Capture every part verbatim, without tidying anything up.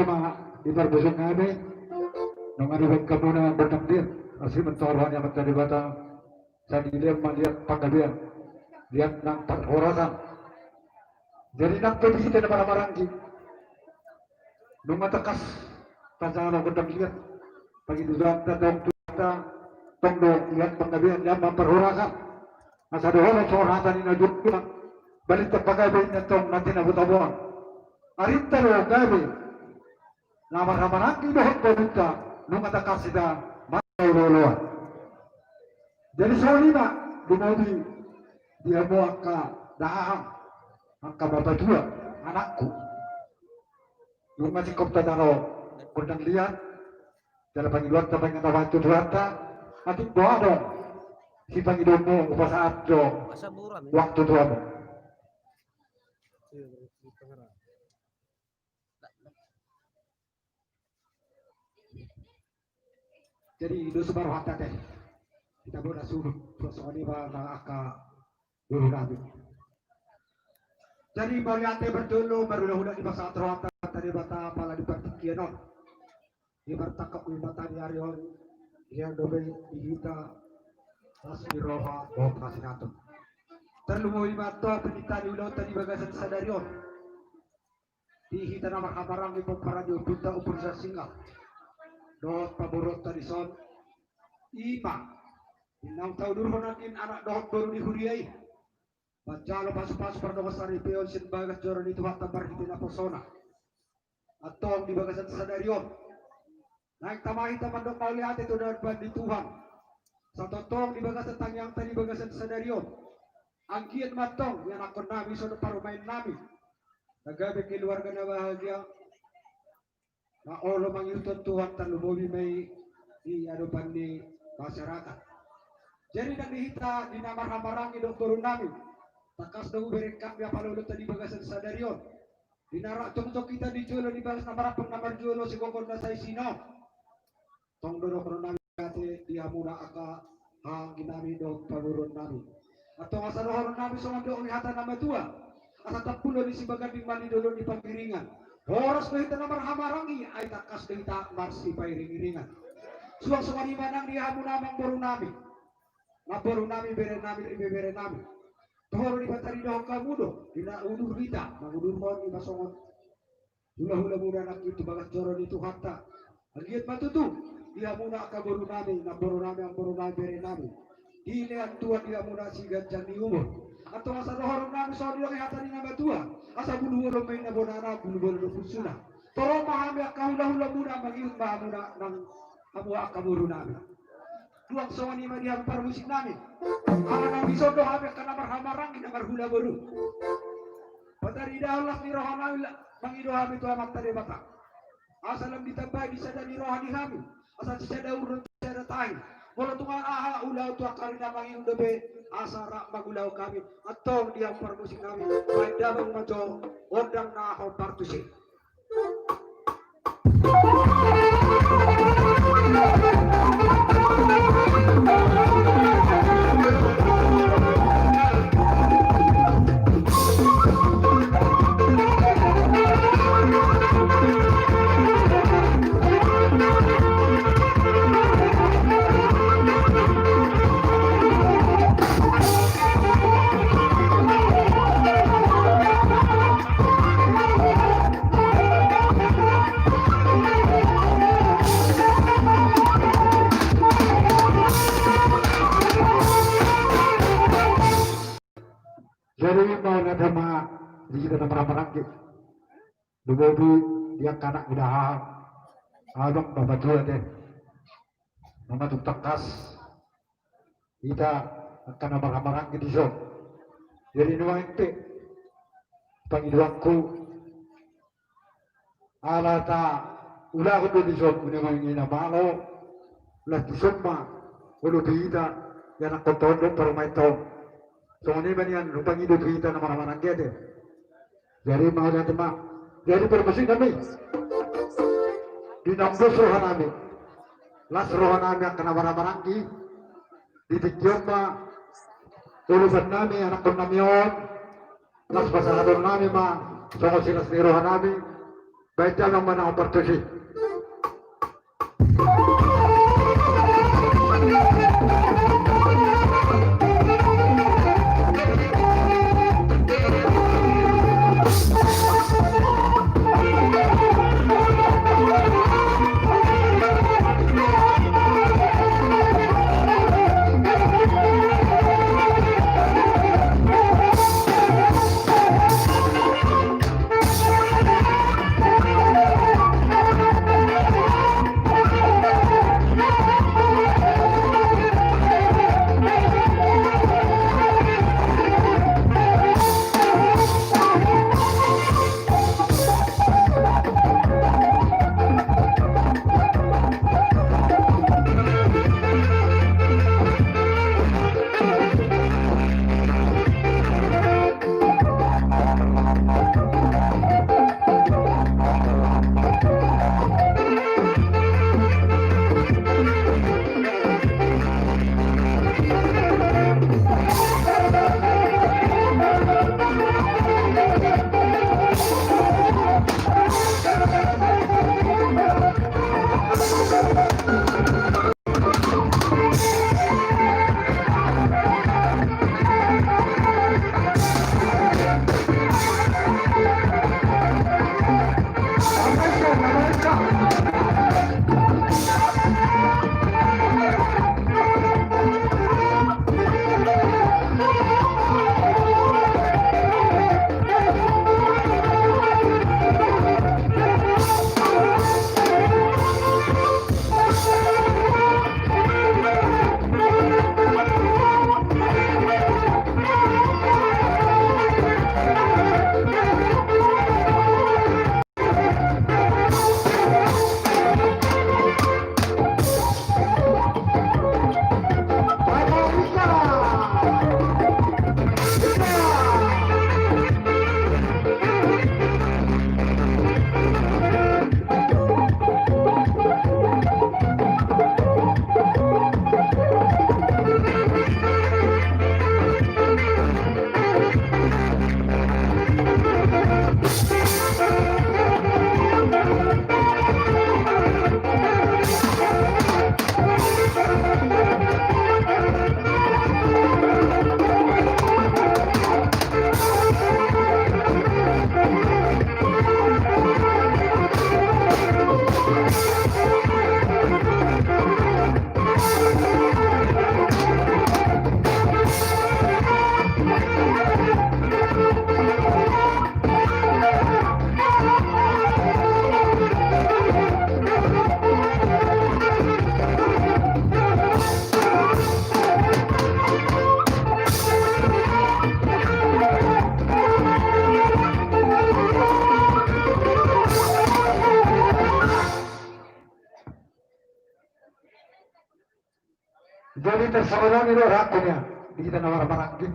ma di parmusik nami, nunga dibaen hamuna gondang liat, asi mantor roha ni Amanta Debata, sai dilehon ma liat panggabean, liat nang parhorasan. Jadi nang pe di hita na marhahamaranggi, nunga tangkas tajalo gondang liat, pangidoanta tong tu Tuhanta, tong do liat panggabean, liat ma parhorasan. Asa dohonon songon hata ni na jumpa, balintang pagabe inna tong na tinabotaboan. Arinta do gabe na marhahamaranggi dohot borunta, nunga tangkas hita marhahaolooloan. Jadi songon i ma, lumobi di hamu angka dahahang, angka bapatua, anakku. Nunga singkop tajalo gondang liat, jala pangidoanta, pangidoanta tu Tuhanta, atik boha do sipangidoonmu, hupasahat jo waktu tu hamu. Jadi dos ma rohanta te. Hita bona suhut, songon i ma nang angka boru nami. Jadi mauliate parjolo, marhulahula dipasahat rohanta tu Debata pala di partingkian on, di partangkap ni mata ni ari on, hian dope di hita las ni roha dohot hasingaton. Tarlumobi ma antong pinta ni ulaonta di bagasan sadari on. Di hita na marhahamaranggi, pomparan ni ompunta Ompu Riza Singgal dohot pamoruonta dison, i ma naung taudurhon nangkin anak dohot boru di huria i, manjalo pasupasu pardongansaripeon sian bagas joro ni Tuhanta marhite naposona. Antong di bagasan sadari on, naeng tama hita mandok mauliate tu na baen ni Tuhan. Satongtong di bagasan tangiangta di bagasan sadari on, anggiat ma antong ianakkon nami, songon parumaen nami, na gabe keluarga na bahagia, na olo mangihuthon Tuhan, tarlumobi ma i di adopan ni masyarakat. Jadi nang di hita di na marhahamaranggi dohot boru nami, tangkas do huberengkan di apala ulaonta di bagasan sadari on. Di na rap jongjong hita di jolo, di bagas na marampang na marjolo, sigokhon na saisi on, tong do dohonon nami mauliate di hamuna angka hahaanggi nami dohot pamoruon nami. Antong asa dohonon nami songon didok ni hata na matua: Asa tampulon ni Sibaganding ma di dolok ni Pangiringan. Horas do hita na marhahamaranggi, ai tangkas do hita marsipairingiringan. Suang songon i ma nang di hamuna amangboru nami, namboru nami, bere nami, ibebere nami. Toho do Debata ridahon hamu do di na udur hita, mangudurhon i ma songon hulahulamuna nangkin tu bagas joro ni Tuhanta. Anggiat ma tutu di hamuna angka boru nami, namboru nami, amangboru nami, bere nami, dilehon Tuhan di hamuna siganjang ni umur. Antong asa dohonon nami songon didok ni hata ni na matua: Asa bulu bolon ma inna bonana, bulu bolon do pursuna. Torop ma hami angka hulahulamuna, mangihut ma hamuna nang hamu angka boru nami. Suang songon i ma di hami parmusik nami. Ala naung dison do hami angka na marhahamaranggi, na marhula boru, pataridahon las ni roha nami, mangido hami tu Amanta Debata, asa lam ditambai di sada ni roha di hami, asa sisada uhur dohot sisada tahi. Molo tung aha ulaon tu angka ari na mangihut dope, asa rap mangulahon hami. Antong di hami parmusik nami, baen damang ma jo gondang na hombar tusi. Jadi mauliate ma di hita na marhahamaranggi, lumobi di angka anak ni dahahang, adong bapatua te. Nunga tung tangkas hita angka na marhahamaranggi dison. Jadi nuaeng pe pangidoanku, ala taulahon do dison, unang manginamalo, las dison ma olopi hita, ianakkon ta on dohot parumaen ta on. Songon i ma nian hupangido tu hita na marhahamaranggi ate. Jadi mauliate ma. Jadi parmusik nami, di na umbos roha nami, las roha nami angka na marhahamaranggi, di tingki on ma olopan nami anakkon nami on, las pasahaton nami ma songon silas ni roha nami. Baen damang ma na hombar tusi. Jadi tarsongon i do rohanta nian di hita na marhahamaranggi.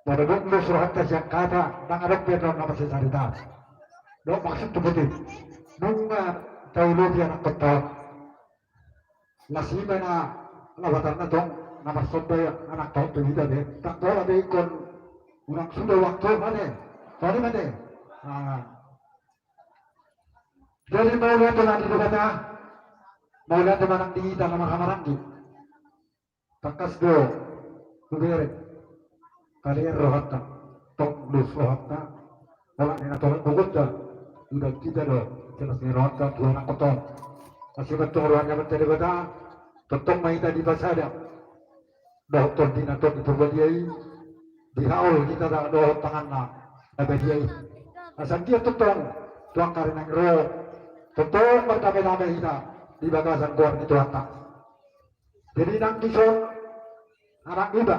Molo dung dos rohanta sian hata, ndang adong be na marsisarita. Dohot maksud tu botima. Nunga taolopi anakkonta on. Las i ma na lapatanna tong na marsomba anakta on tu hita be. Ndang pola be ingkon unang suda waktu ma ne. Songon i ma ne. Ah. Jadi mauliate ma di Debata, mauliate ma nang di hita na marhahamaranggi. Tangkas do hubereng, kalean rohanta, tong dos rohanta, holan ninna tong gogonta, idaon hita do las ni rohanta tu anakkonta on. Asi ma tong roha ni Amanta Debata, tongtong ma hita dipasada dohot Tondi na tong di Porbadia i, dihaol hita dohot tanganna na badia i. Asa anggiat tongtong tu angka ari na naeng ro, tongtong mardamedame hita di bagasan goar ni Tuhanta. Jadi nang dison anak niba,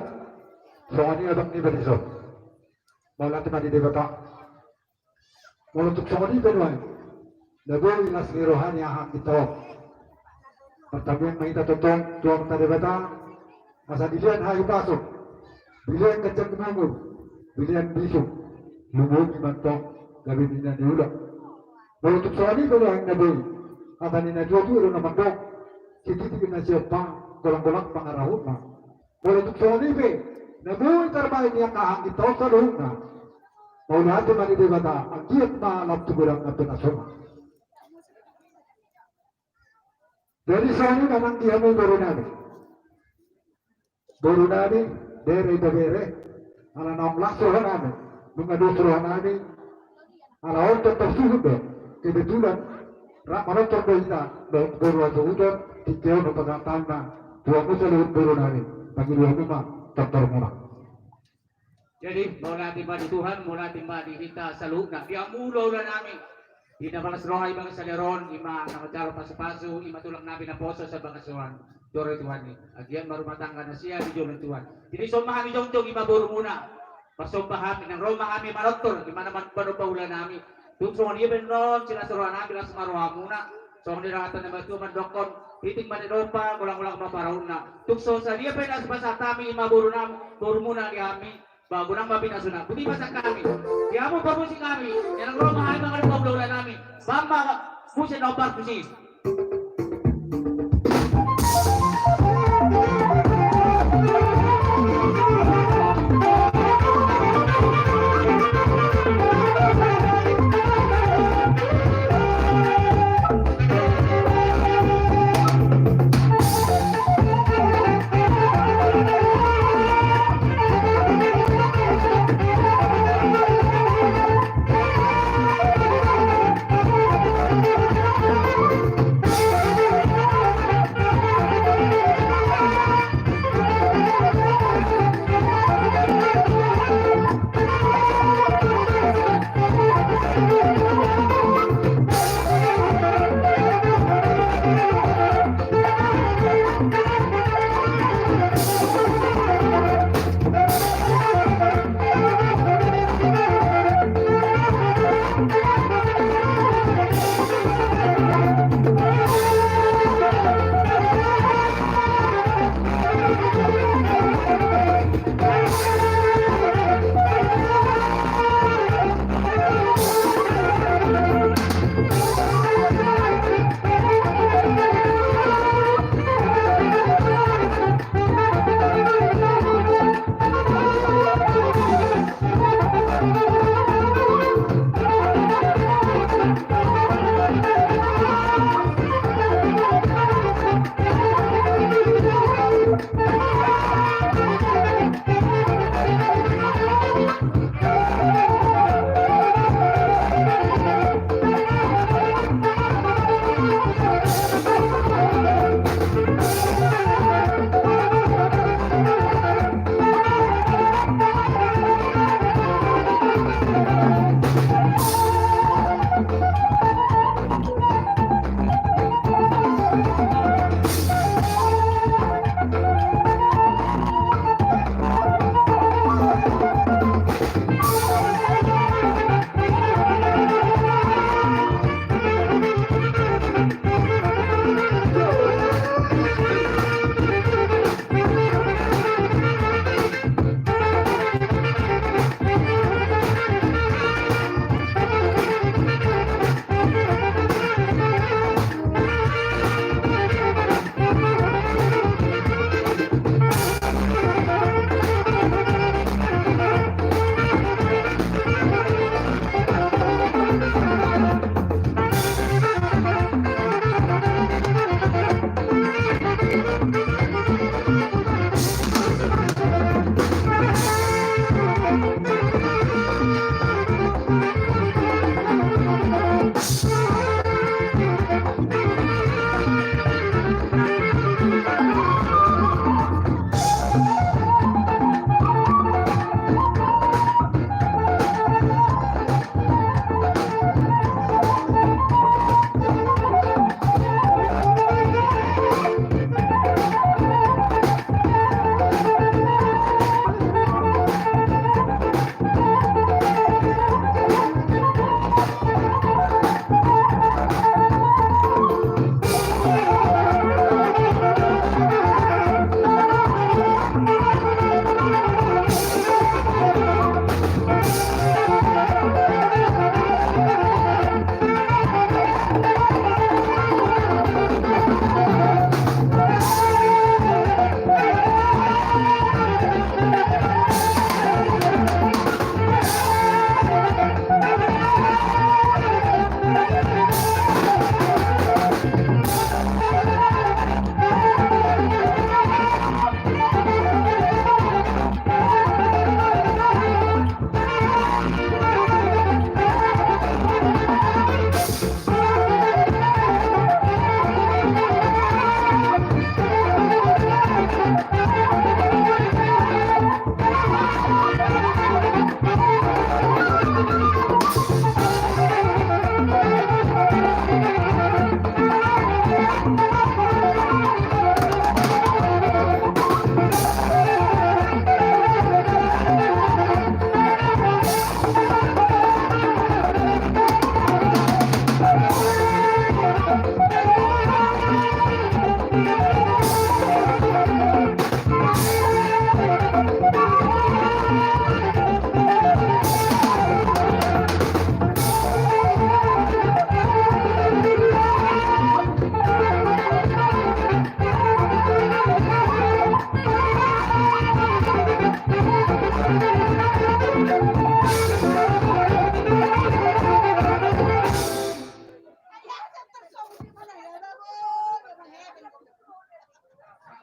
songon i abang niba dison. Mauliate ma di Debata. Molo tung songon i pe nuaeng, na boi las ni roha ni haha angginta on. Martangiang ma hita tongtong tu Amanta Debata, asa dilean hahipason, dilean ganjang ni umur, dilean bisuk, lumobi ma antong gabe ninna niula. Molo tung songon i pe nuaeng na boi, hata ni natuatua do na mandok, sititi na siompa, golanggolang pangarahutna. Molo tung songon i pe na boi tarbahen ni angka haha angginta on saluhutna, mauliate ma di Debata, anggiat ma lam tu godang na pinasoman. Jadi songon i ma nang di hamu boru nami. Boru nami, bere, ibebere, ala naung las roha nami, nunga dos roha nami, ala on tortor suhut do, kebetulan, rap manortor do hita, dohot boru Hasibuton, tingki on pasahat hami ma, tu hamu saluhut boru nami, pangidoan hamu ma, tortor muna. Jadi, mauliate ma di Tuhan, mauliate ma di hita saluhutna. Di hamu hulahula nami. Di na palas roha i bagas sadari on, i ma na manjalo pasupasu, i ma tulang nami na poso sian bagas roha. Joro Tuhan i. Agian ma rumah tangga na sia di jolo Tuhan. Jadi, songon hami jongjong i ma borumuna. Parsomba hami, nang ro ma hami manortor, i ma na man-, panomba hulahula nami. Tung songon i pe non, silas roha nami, las ma rohamuna. Songon i do hata ni natuatua mandokkon, pitik ma ni dompa, golang-golang ma paraunna. Tung so sadia pe na sipasahat hami, i ma borunam-, borumuna di hami, ba godang ma pinasuna. Boti pasahat hami. Di hamu pamusik hami. Nang ro ma hami mangalap hulahula nami. Bam ma musik na opat musik.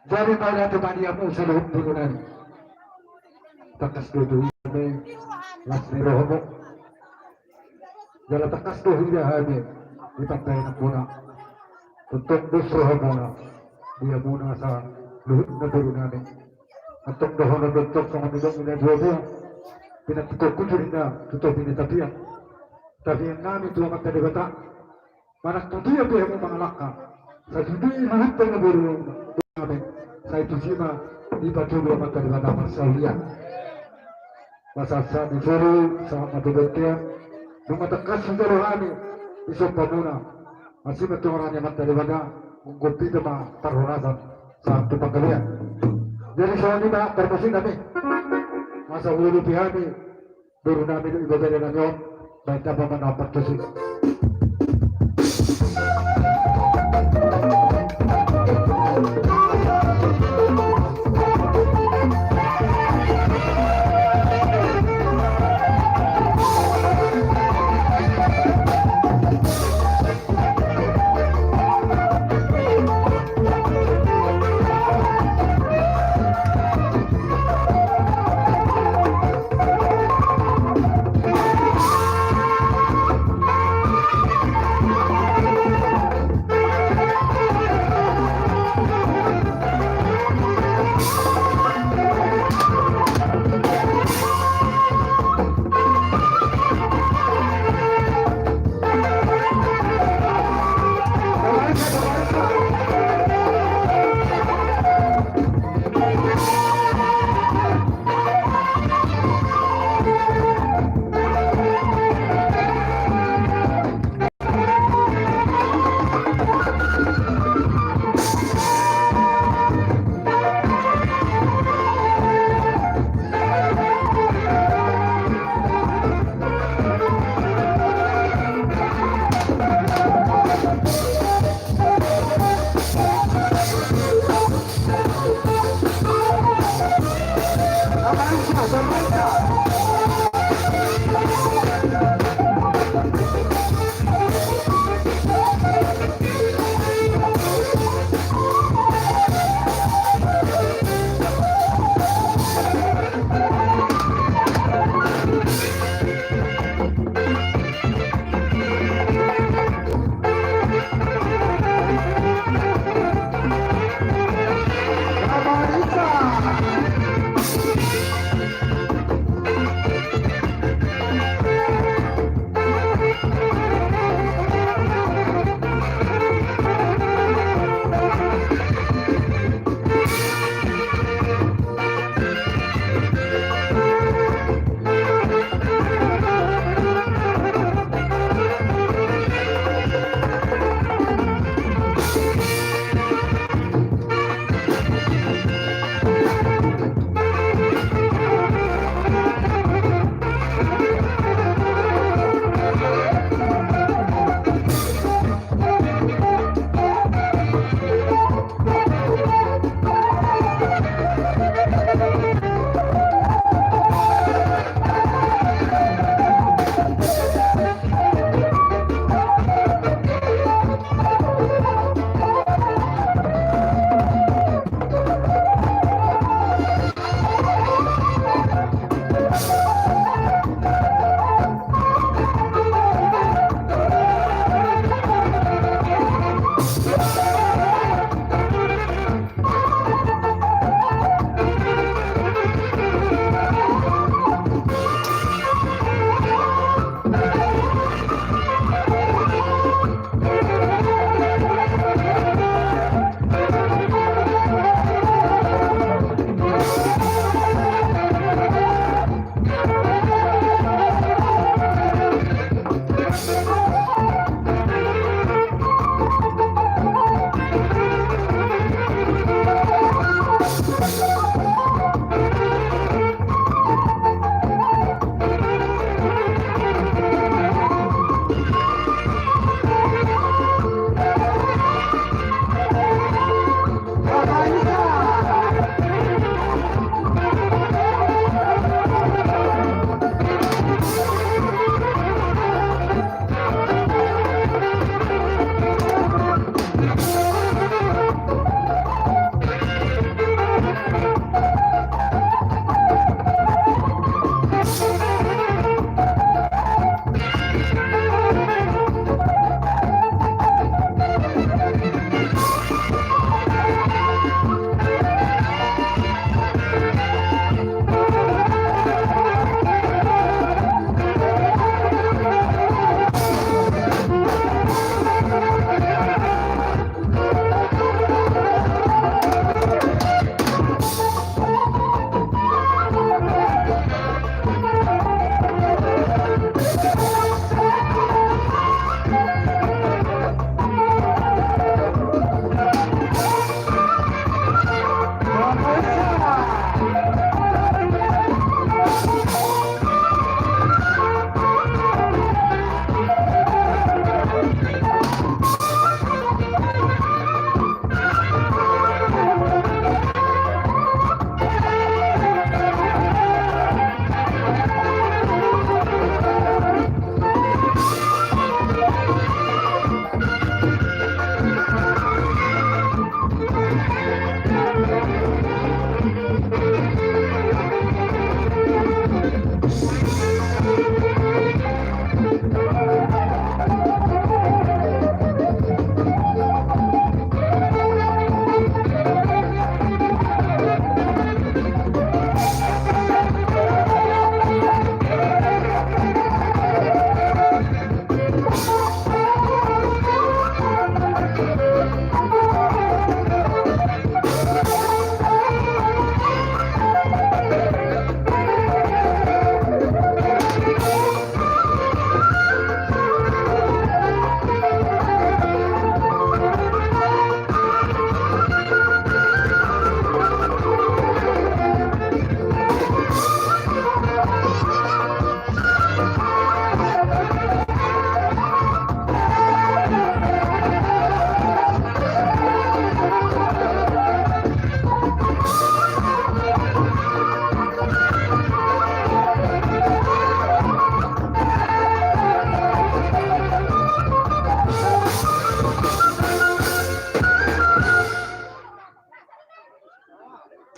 Jadi pada tu tadi aku saluhut dulu nani. Tangkas do tu hami las ni rohamu. Jala tangkas do huida hami di pantai namuna. Tongtong dos rohamuna di hamuna saluhut na boru nami. Antong dohonon do tong songon nidok ni na dua dua. Pinantikhon hujur inna tu topi ni tapian. Tapian nami tu Amanta Debata. Manang tu dia pe hamu mangalangka. Sai tu dia luhut pe na boru nami. Sai tu dia ma dipatudu Amanta Debata parsaulian. Masa sa di suru sama tu bontean. Nunga tangkas hujalo hami di sompamuna. Asi ma tu ngaran ni Amanta Debata. Mungkin pita ma parhorasan. Sahat tu panggabean. Jadi songon i ma parmusiknami. Masa hualupi hami. Boru nami dohot ibebere nami on, baen damang ma na ompat tusi.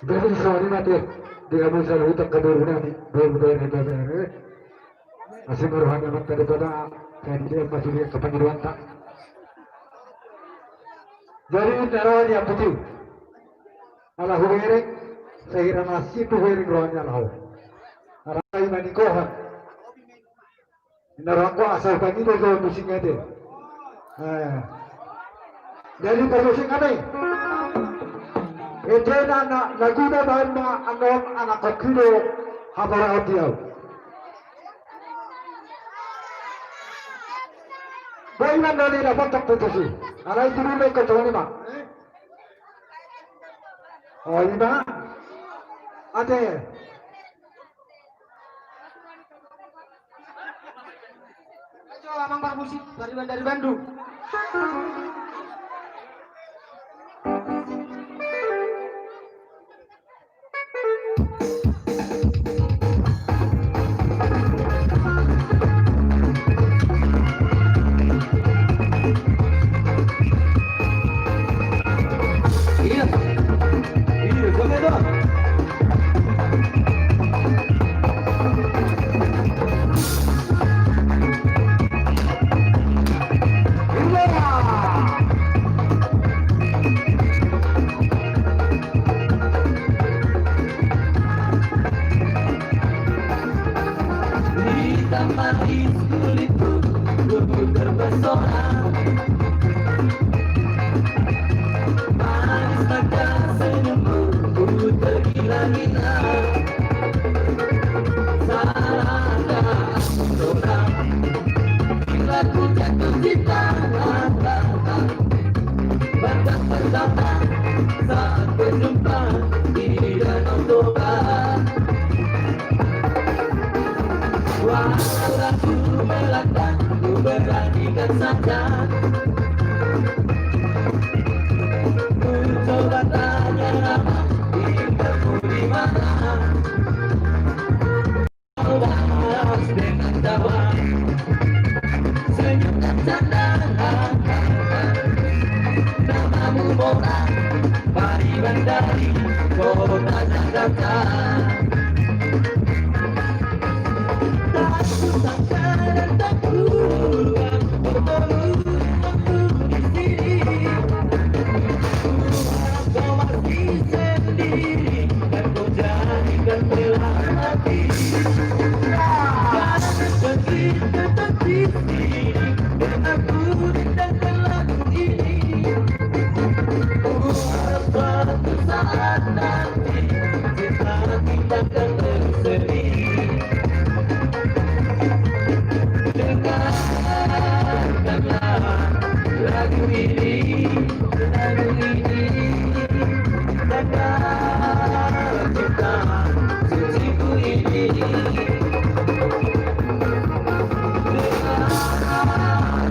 Jadi songon i ma tutu di hamu saluhut angka boru nami, boru, boru, boru, boru. Asi ma roha ni Amanta Debata, sai dilehon ma sude angka pangidoanta. Jadi na roha ni aputi, ala hubereng, sahira na sip hubereng roha ni ala ho. Ala ima ni kohan. Inna rangko asa pangido jo musik ede. Eh. Jadi parmusik kami. Ede na, na, na guna baen ma annon anak kokido habara odiau. Boi mandali dapat tak putusi. Alai dulu mai kau tahu ni ma. Oh, ima. Ate. Ajo amang parmusik, pariban dari Bandung. Iya. Iya, gue dong. Hitam manis kulitku, tubuhku terpesona. Manis takkar senyummu, ku tergila-gila. Salahkah aku seorang bila ku jatuh cinta? Batas pertama saat berjumpa di Danau Toba. Walau ragu melangkah, ku beranikan saja. Ku coba tanya nama, tinggalmu di mana? Kau balas dengan tawa, senyum dan canda. Namamu Mona, pariban dari kota Jakarta. Tak kusangka dan tak kuduga, fotomu waktu di sini. Ku harap kau masih sendiri dan kau jadikan belahan hati. Jangan pergi, tetap di sini, dengarkan ku dendangkan lagu ini. Ku harap suatu saat nanti cinta kita akan berseri. Dengarkanlah lagu ini, lagu ini, dengar cinta suciku ini.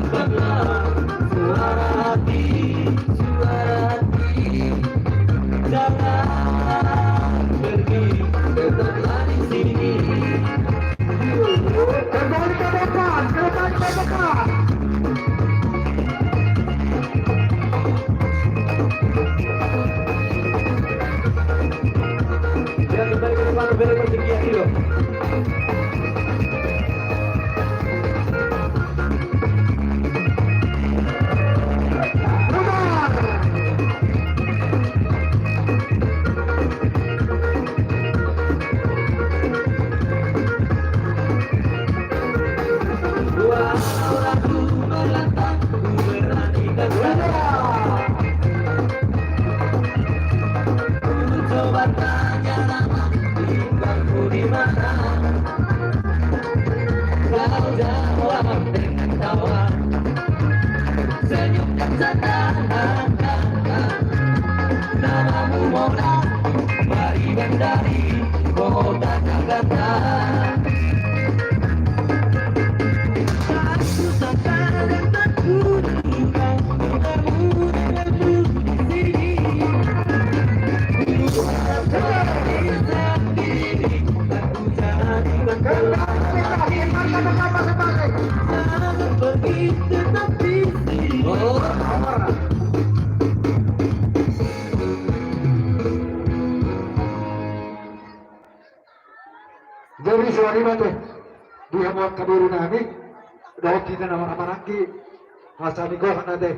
Dengarkanlah suara hati, suara hati. Jangan pergi, tetaplah di sini. Kembali ke depan, kembali ke depan. Ya, kembali ke depan, kembali ke depan, sedikit dulu. Coba tanya nama, tinggalmu di mana? Kau jawab dengan tawa, senyum dan canda. Namamu Mona, pariban dari kota Jakarta. Tak kusangka dan tak kuduga, bertemu denganmu di sini. Ku harap kau masih sendiri, tak Tarima te di hamu angka boru nami, dohot hita na marhahamaranggi, asa nigohan ate.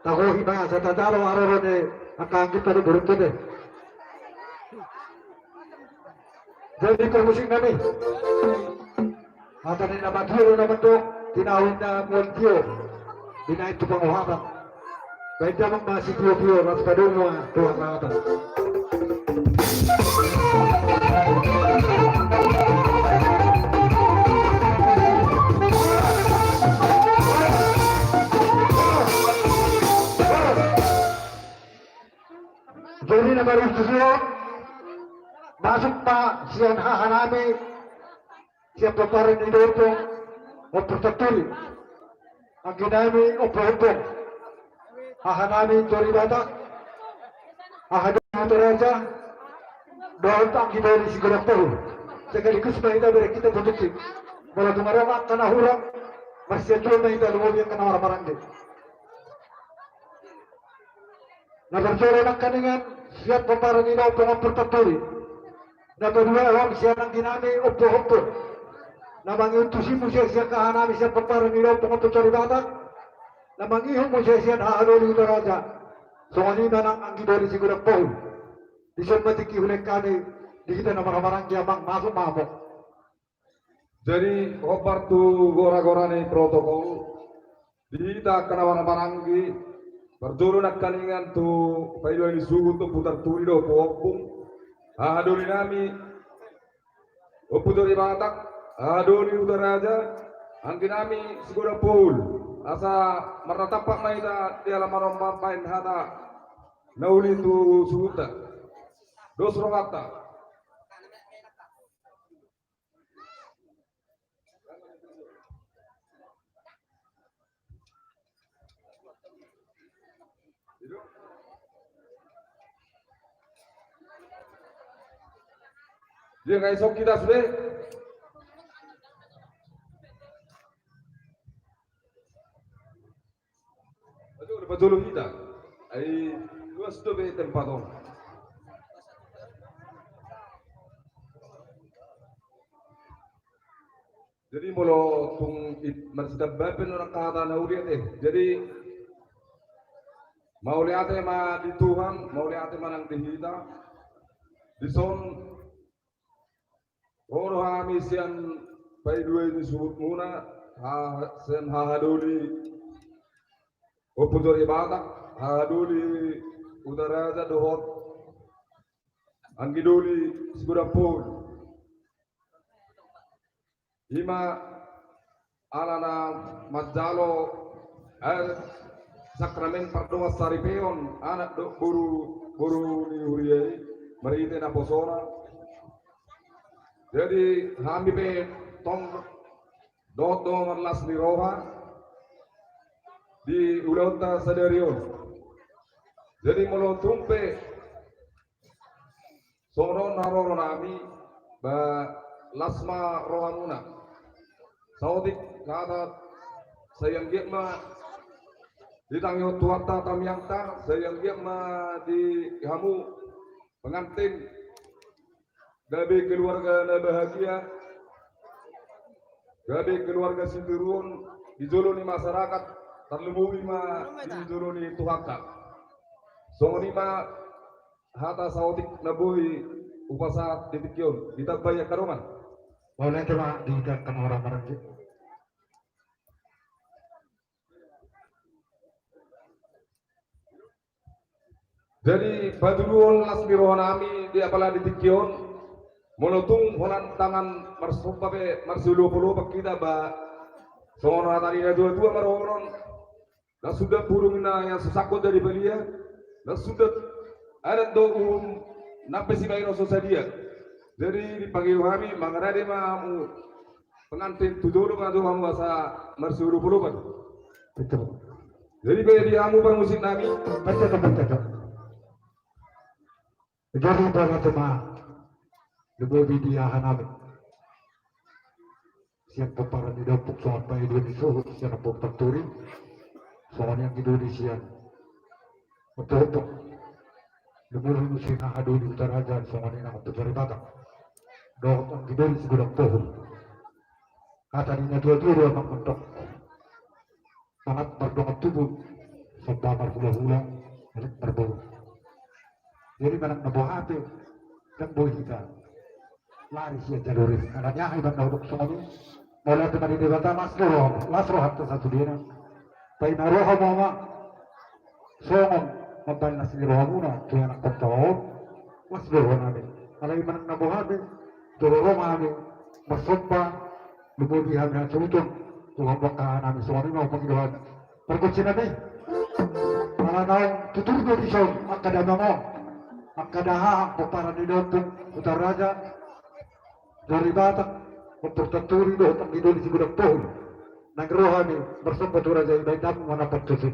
Tagohi ma asa tajalo haroro ni angka anggita dohot borunta te. Jadi parmusik nami, hata ni na matua do na mandok, tinahu na mual tio, binahen tu pangohatan. Baen damang ma sitiotio, laos padomu ma tu hangatan. Jadi na baru tu sio, masuk ma sian haha nami, sian pomparan ni Daompung Ompu Tanturi, anggi nami Ompu Ompung, haha nami Tori Batak, haha nami Huta Raja, dohot anggi doli Sigodang Tohul. Sekaligus ma hita bere hita tutupi. Molo tung adong angka na hurang, marsianjuan ma hita lumobi angka na marhahamaranggi. Na parjolo nangkiningan sian pomparan ni Daompung Ompu Tanturi. Na paduahon sian anggi nami Ompu Ompung. Na mangihut tusi muse sian haha nami sian pomparan ni Daompung Ompu Tori Batak. Na mangihut muse sian haha doli Huta Raja. Songon i ma nang anggi doli Sigodang Tohul. Dison ma tingki hulehon hami di hita na marhahamaranggi, amang, masuk ma hamu. Jadi hombar tu gora-gora ni protokol. Di hita angka na marhahamaranggi, parjolo nangkiningan tu paidua ni suhut Ompu Tanturi dohot Ompu Ompung, haha doli nami Ompu Tori Batak, haha doli Huta Raja, anggi nami Sigodang Tohul. Asa marnatampak ma hita di alaman on mambahen hata na uli tu suhutta. Dos rohanta. Dia ngai sok kita sudah. Aduh, udah pajolo hita. Ai, luas tu be tempat on. Jadi molo tung it-, marsitambahan pe nang hata na uli ate. Jadi mauliate ma di Tuhan, mauliate ma nang di hita. Dison ro do hami sian paidua ni suhutmuna, ha-, sian haha doli Ompu Tori Batak, haha doli Huta Raja dohot anggi doli Sigodang Tohul. Ima alana manjalo, eh, sakramen pardongansaripeon anak dohot boru, boru ni huria i, marhite naposona. Jadi hami pe tong dohot do marlas ni roha di ulaonta sadari on. Jadi molo tung pe songon on haroro nami, ba las ma rohamuna. Saotik hata, sai anggiat ma ditangihon Tuhanta tangiangta, sai anggiat ma di hamu pengantin gabe keluarga na bahagia, gabe keluarga sitiruon di jolo ni masyarakat, tarlumobi ma di jolo ni Tuhanta. Songon i ma hata saotik na boi hupasahat di tingki on. Ditambai angka dongan. Mauliate ma di hita angka na marhahamaranggi. Jadi patuluhon las ni roha nami di apala di tingki on. Molo tung holan tangan marsomba pe marsiolopolopan hita, ba songon hata ni natuatua ma dohonon. Las suda burung na nian so sangkot jadi palia, las suda adat do uhum na pe sibaen on so sadia. Jadi dipangido hami mangarade ma hamu pengantin tu jolo ma tu hamu asa marsiolopolopan. Betul. Jadi pe di hamu parmusik nami. Betul, betul, betul. Jadi ibarat ma lumobi di haha nami sian pomparan ni Daompung songon paidua ni suhut sian Ompu Tanturi, songon i anggi doli sian Ompu Ompung, lumobi muse haha doli Huta Raja songon i nang Ompu Tori Batak dohot anggi doli Sigodang Tohul. Hata ni natuatua do amang mandok, manat mardongan tubu, somba marhulahula, elek marboru. Jadi manang na boha pe, ndang boi hita lari sian jalur i. Alani aha ibana hudok songon i? Mauliate ma di Debata, las do roha, las rohanta sasudena. Paima ro hamu ma songon mambahen las ni rohamuna tu ianakhonta on, las do rohanami. Alai manang na boha pe, jolo ro ma hami marsomba, lumobi hami hasuhuton tu hamu angka hahanami. Songon i ma hupangido hami. Pargonsinami, ala naung tutur do dison angka damang on, angka dahahang pomparan ni da Ompung Hutaraja, Jari Batak, Ompung Tanturi dohot anggi doli Sigodang Tohul. Naeng ro hami marsomba tu raja i, bahen damang ma na pantusi.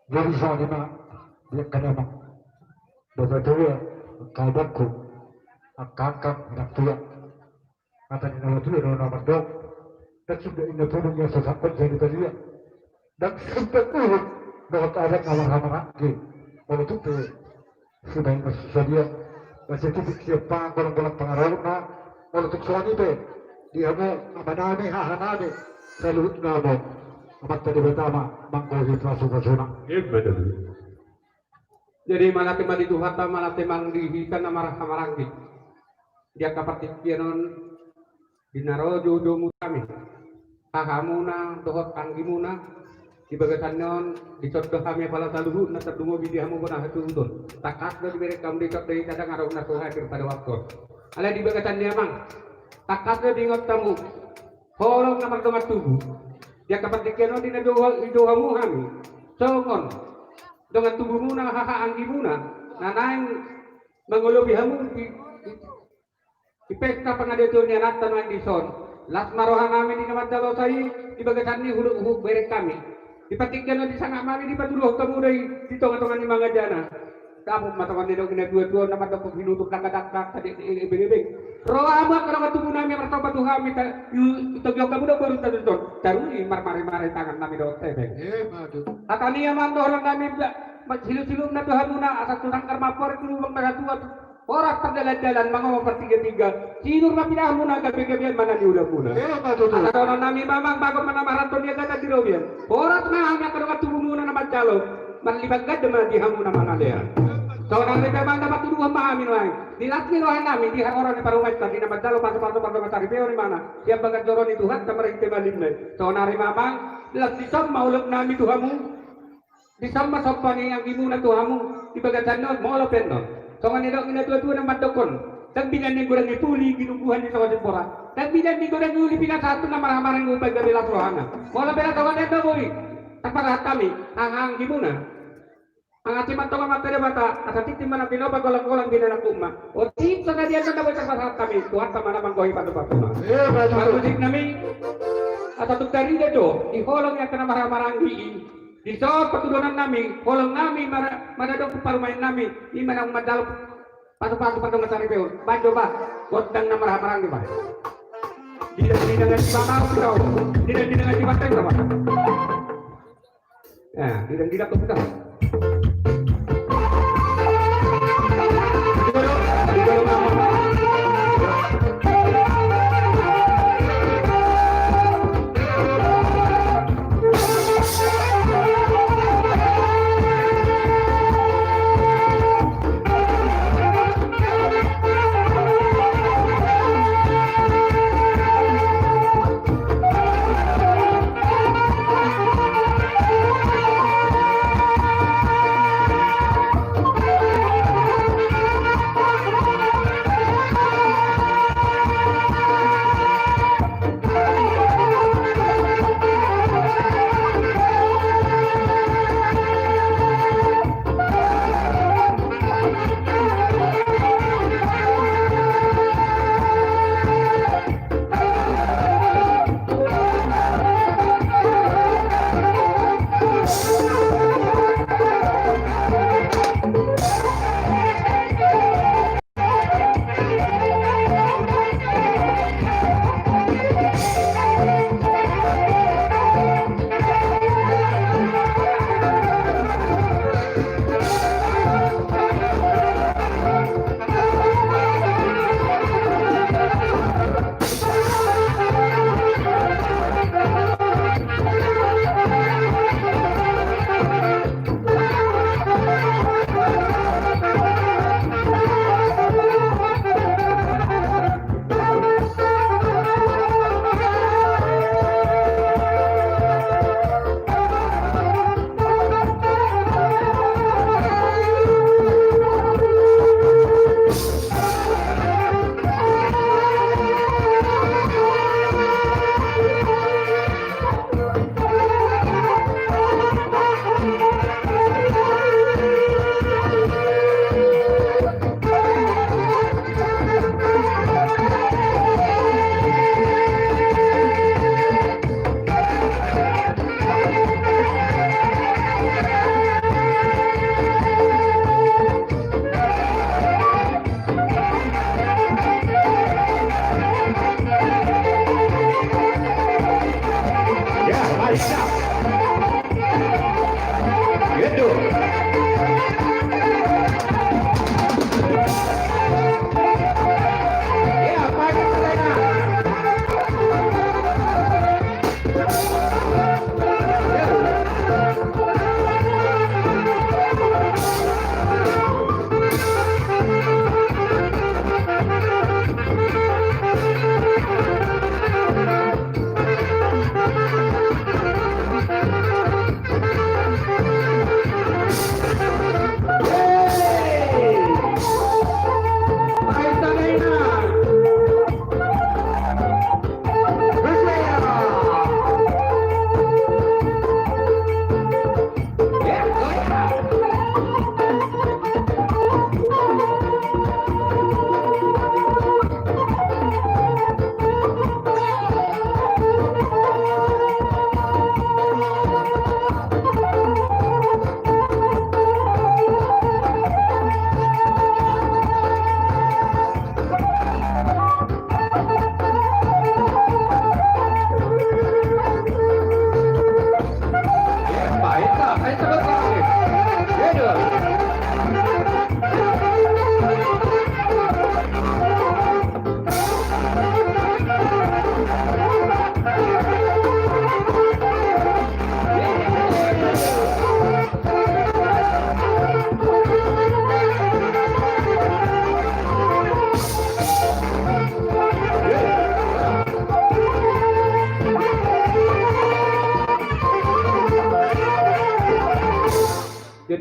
Jadi songon i ma, Di angka na mang, dapot tua angka abangku, angka angkang, anak tua. Hata ni na matua do na mandok, ndang suda inna tuduk ia so sangkot jadi talia. Ndang suda uhum dohot adat na marhahamaranggi. Molo tung pe sibaen na so sadia, basa tutu siap panggolang-golang pangarahutna. Molo tung songon i pe di hamu amanami, hahanami, saluhutna ma Amanta Debata ma manggohi pasupasuna. Emma tutu. Jadi mauliate ma di Tuhanta, mauliate ma di hita na marhahamaranggi. Di angka partingkian on, di na ro joujoumu hami, hahamuna dohot anggimuna, di bagasan ni on, dison do hami apala saluhutna tarlumobi di hamu bona hatubuton. Tangkas do dibereng hamu dison, di hita ndang adong na so hadir pada waktu on. Alai di bagasan ni amang, tangkas do diingot hamu holong na mardongan tubu. Di angka partingkian on di na dou-, dijou hamu hami songon dongan tubumuna, haha anggimuna, na naeng mangolopi hamu di, di, di pesta pangadetion ni anakta nuaeng dison. Las ma rohanami di na mandalosai di bagasan ni holong hubereng hami. Di partingkian on disangap hami dipatuduhon hamu do i di tongatonga ni mangajana. Dapot ma songon nidok ni na tuatua, na mandok hinutur dangkadangka, tadi ebeng-ebeng. Ro hamu angka dongan tubunami martamba tu hami, ta-, i-, itogihon hamu do borunta dison. Taruli marmaremare tangannami dohot hepeng. Emma tutu. Hata ni amang dohononnami, ba-, ma-, silusiluhon na tu hamuna, asa tu sanggar ma amporik tu lubang na satua. Horas pardalandalan, mangomo partigatiga. Sinur ma pinahmuna, gabegabean ma na niulamuna. Emma tutu. Asa dohononnami ma amang, bagot ma na marhalto, niagatan di robean. Horas ma hami angka dongan tubumuna na manjalo. Marlibang ganda ma di hamu na mangalean. Songon i pe amang, na patuduhon ma hami nuaeng. Di las ni rohanami, di haroro ni parumaenta, di na manjalo pasupasu pardongan saripeon imana. Sian bagas joro ni Tuhanta marhite malimna i. Songon i ma amang, las dison ma olopnami tu hamu. Dison ma somba ni anggimuna tu hamu, di bagasan on, molo pe annon. Songon nidok ni na tuatua na mandokkon. Ndang binahen ni godang ni puli, ginungguhan ni tonga simbora. Ndang binahen ni godang ni uli, pinasahat tu na marhahamaranggi, umbahen gabe las rohana. Molo pe na songon i do boi tarpasahat hami, haha anggimuna. Angasi ma antong Amanta Debata, asa tintin ma na pinopa, golanggolang binanakku ma. Otik songon i do na boi tarpasahat hami, Tuhanta ma na manggohi pasupasuna. Emma tutu. Parmusiknami, asa tung tarida do di holong ni angka na marhahamaranggi i. Dison patuduhononnami, holongnami mara-, maradophon parumaennami, i ma na manjalo pasupasu pardongan saripeon. Baen do ba gondang na marhahamaranggi ba. Didang-didangan di batang, didang-didangan di batang, ba. Nah, didang-didang tu kita.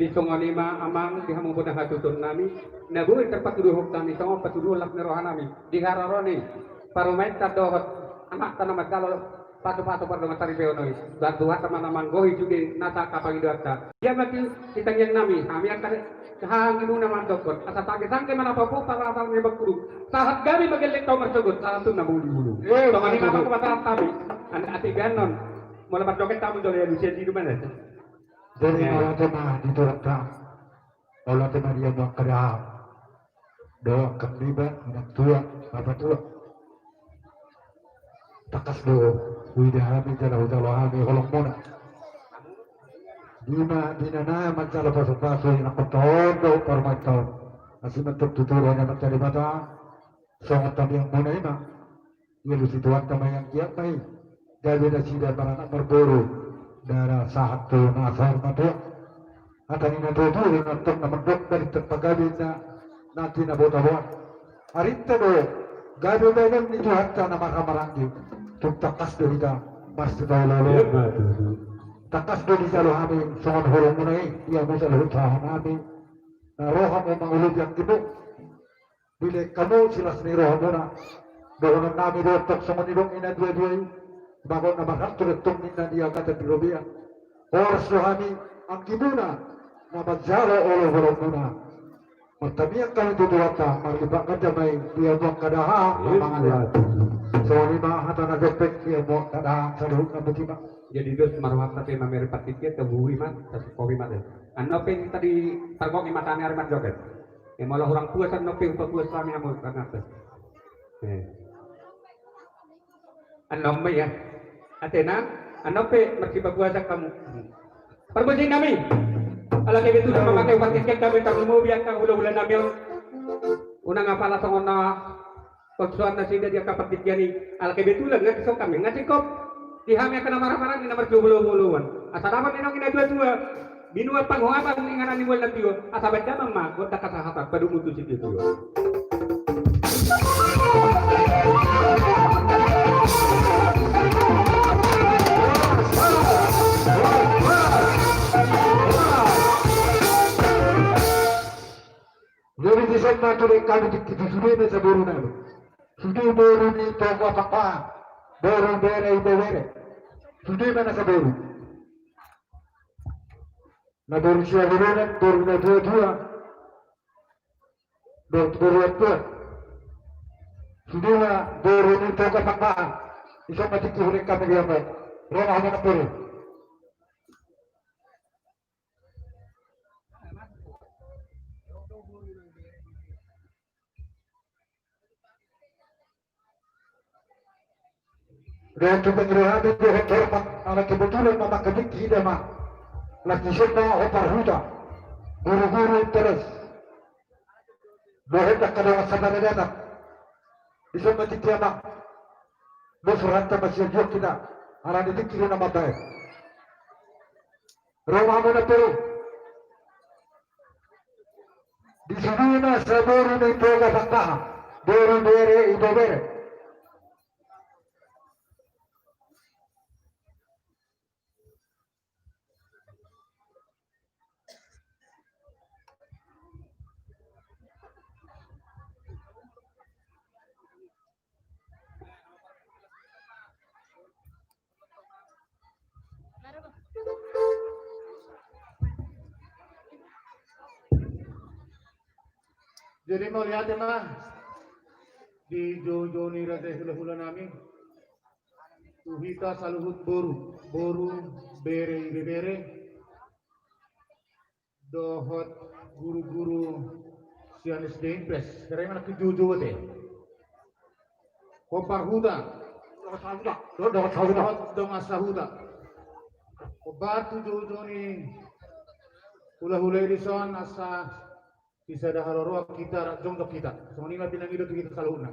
Songon i ma amang di hamu bona hatuturon nami, na boi tarpatuduhon hami songon patuduhon las ni roha nami di haroro ni parumaenta dohot anakta na manjalo pasupasu pardongan saripeon i. Tuhan, Tuhanta ma na manggohi sude nasa hapangidoanta. Ia ma di tangiang nami, hami angka hangoluan na mandokkon asa sanggesangge ma na papu parasar ni bangkuru, sahat gabe ma gelleng tau marsogot sahat tu na muli-muli. Songon i ma amang pasahat hami. Ate ganon, molo mandokkon tamu jolo ia lucia di rumah. Jadi mauliate ma di Tuhanta. Mauliate ma di hamu angka dahahang dohot angka iban, inang tua, bapa tua. Tangkas do huida hami jala hujalo hami holongmuna. Di na manjalo pasupasu inangkonta on dohot parumaenta on, asi ma tutu rohana ma Debata. Songon tangiangmuna i ma. Dialusi Tuhanta ma i, anggiat ma i gabe nasida maranak marboru, dara sahat tu na saur matua. Hata ni na tuatua do na tong na mandok, balintang pagabe na nanti na botaboan. Arinta do gabe baenon ni Tuhanta na marhahamaranggi. Tung tangkas do hita marsipaolooloan. Tangkas do dijalo hami songon holongmuna i, ia muse luhut hami na ro hamu mangoloi anggimu. Dilehon hamu silas ni rohamuna. Dohonon nami do tong songon nidok ni na duadua i, bagot na marhalto do tong ninna di agatan di robean. Horas do hami anggimuna na manjalo oloholongmuna. Martangiang hami tu Tuhanta marlipat ganda ma i di hamu angka dahahang na mangalehon. Songon i ma hata na gembek di hamu angka dahahang saluhutna, botima. Jadi dos ma rohanta pe mamere partingkian, tabuhi ma, tasungkopi ma. Annon pe tadi targok i ma sani ari marjoget. E, molo hurang puas annon pe hupapuas hami hamu karna pe. E. Annon ma ia. Ate na, annon pe marsipapuasan hamu. Parbue nami. Ala kebetulan ma mate hupatikkan hami tarlumobi angka hulahula nami on. Unang apala songon na Poksoan nasida di angka partingkian i, ala kebetulan nga dison hami nga singkop di hami angka na marhahamaranggi na marsiolooloan. Asa dapot ninna na tuatua, binuat panghoapan inganan ni mual na tio, asa baen damang ma gondang hasahatan padomu tu sitiotio. Jadi dison ma tutu hami tingki tu sude nasa boru nami. Sude boru ni Toga Pakpahan, boru bere ibebere. Sude ma nasa boru. Na boru sialurunan, boru na tuatua. Boru, boru na tua. Sude ma boru ni Toga Pakpahan. Dison ma tingki hurang hami di hamu. Ro ma hamu na boru. Dohot tu pangidoan nami dohot hormat, ala kebetulan ma mangkaning hita ma. Las ni sumba ho parhuta. Guru-guru interes. Dohot angka dongan sabada danak. Dison ma tingki amang. Bos rohanta ma sian juak hita. Ala ni tingki do na mambaen. Ro ma hamu na boru. Di sude nasa boru ni Toga Pakpahan, boru bere ibebere. Jadi mauliate ma di joujou ni raja i, hulahula nami, tu hita saluhut boru, boru bere ibebere. Dohot guru-guru sian S D Impres. Kira mana ke joujou ate. Ho parhuta. Dohot sahuta. Dohot sahuta. Dohot dongan sahuta. Ho batu joujou ni hulahula i dison asa sisada haroroan hita, rap jongjong hita. Songon i ma pinangido tu hita saluhutna.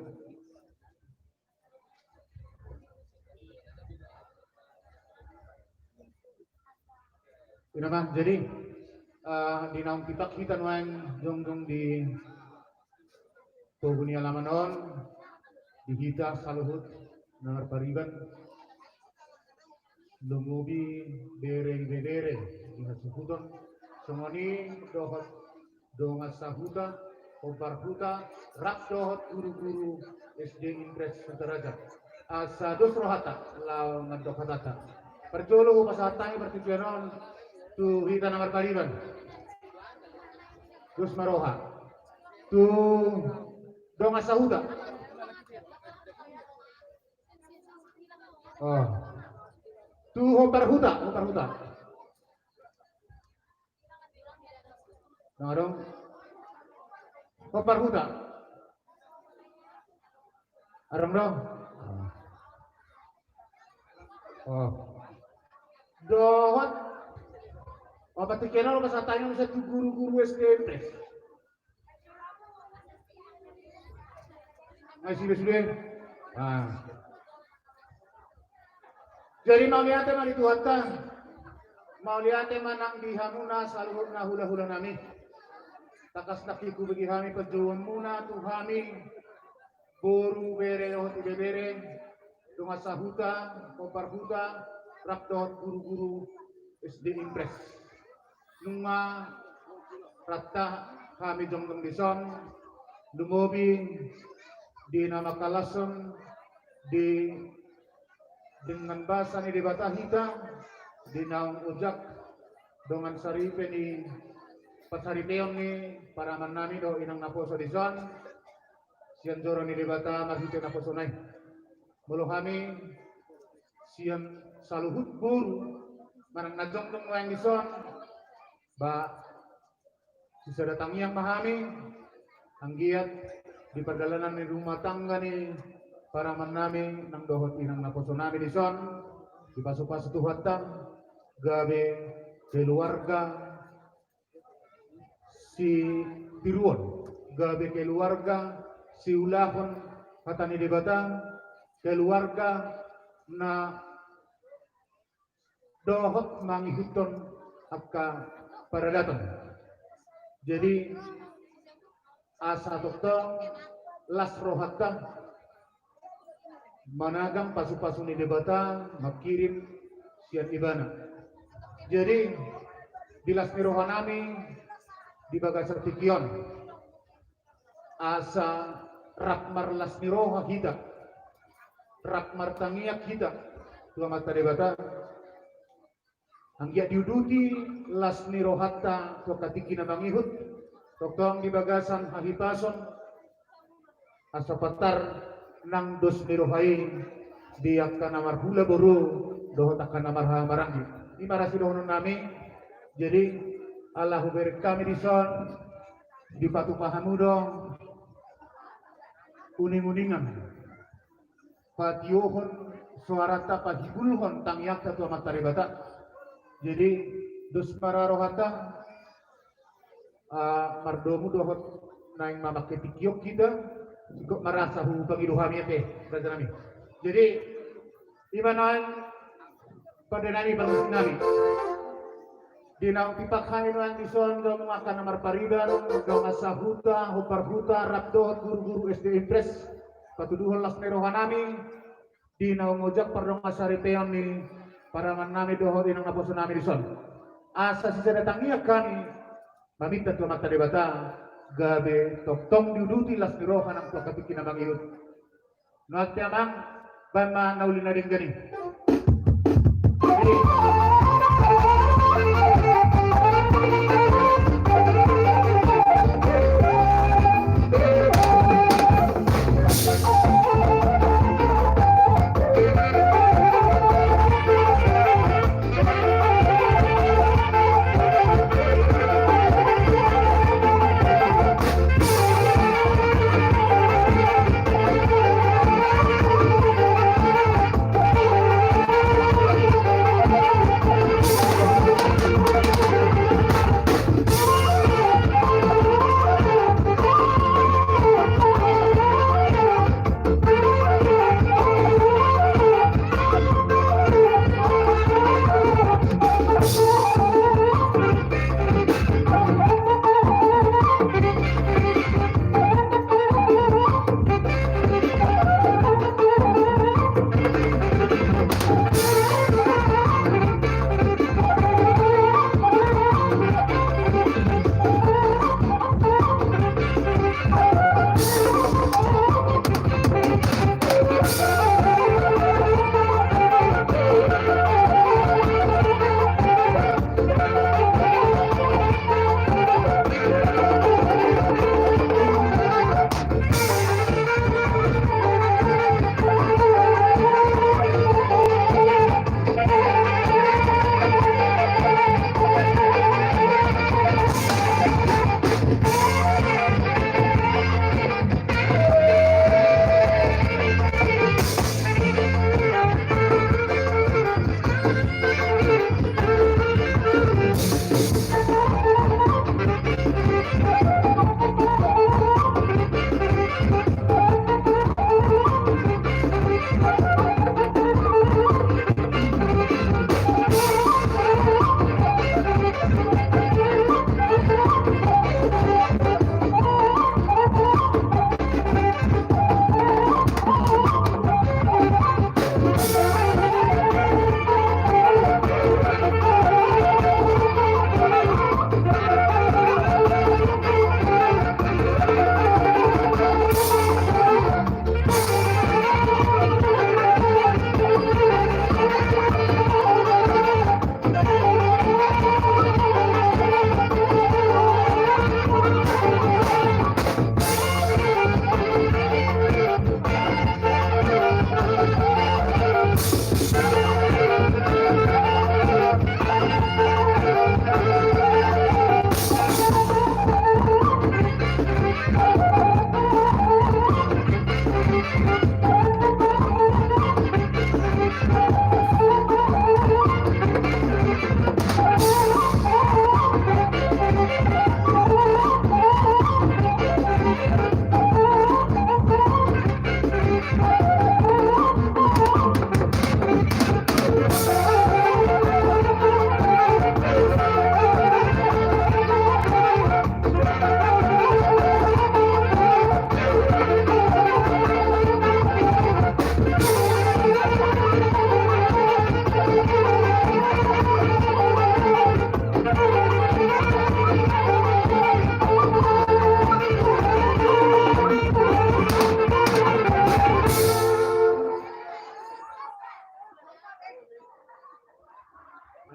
Ina ma, jadi, eh, di naung tipak hita nuaeng jongjong di togu ni alaman on, di hita saluhut na marpariban, lumobi bere ibebere di hasuhuton, Songon i dohot dongan sahuta, hombar huta, rap dohot guru-guru S D Impres Sutaraja. Asa dos rohanta laho mandok hatanta. Parjolo hupasahat hami partingkian on tu hita na marpariban. Dos ma roha tu dongan sahuta. Oh. Tu hombar huta, hombar huta. Ndang adong. Hombar huta. Adong do. Oh. Dohot. Opat tiga nol pas atanya bisa tu guru-guru S D Impres. Ai sude sude. Ah. Jadi mauliate ma di Tuhanta. Mauliate ma nang di hamuna saluhutna hula-hula nami. Tangkas nangkin hubege hami panjouonmuna tu hami, boru, bere dohot ibebere, dongan sahuta, hombar huta, rap dohot guru-guru S D Impres. Nunga rap hami jongjong dison, lumobi di na mangkalashon di dengan basa ni Debata hita, di naung ojak dongan saripe ni pansaripeon ni paraman nami dohot inang naposo dison, sian joro ni Debata marhite naposona i. Molo hami sian saluhut boru manang na jongjong nuaeng dison, ba sisada tangiang ma hami, anggiat di pardalanan ni rumah tangga ni paraman nami nang dohot inang naposo nami dison, dipasu-pasu Tuhanta, gabe keluarga sitiruon, gabe keluarga siulahon hata ni Debata, keluarga na dohot mangihuthon angka paradaton. Jadi asa tongtong las rohanta managang pasu-pasu ni Debata mangkirim sian Ibana. Jadi di las ni roha nami di bagasan tingki on, asa rap marlas ni roha hita, rap martangiang hita tu Amanta Debata. Anggiat diuduti las ni rohanta tu angka tingki na mangihut, tongtong di bagasan hahipason, asa patar nang dos ni roha i di angka na marhula boru dohot angka na marhaha maranggi. I ma ra sidohonon nami. Jadi ala hubereng hami dison, dipatupa hamu do uning-uningan, patiohon soaranta, pahibulhon tangiangta tu Amanta Debata. Jadi dos ma ra rohanta, ah, mardomu dohot naeng mamangke tingki on hita, ingkon marasa hupangido hami ate, raja nami. Jadi i ma naeng pande nami, parmusik nami. Di naung tipak hami nuaeng dison, domu angka na marpariban, dongan sahuta, hombar huta, rap dohot guru-guru S D Impres, patuduhon las ni roha nami di naung ojak pardongan saripeon ni paraman nami dohot inang naposo nami dison. Asa sisada tangiang hami maminta tu Amanta Debata gabe tongtong diuduti las ni roha nang tu angka tingki na mangihut. Nuaeng pe amang, baen ma na uli na denggan i.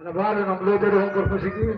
Mana baru enam belas dari hongkor musik ini.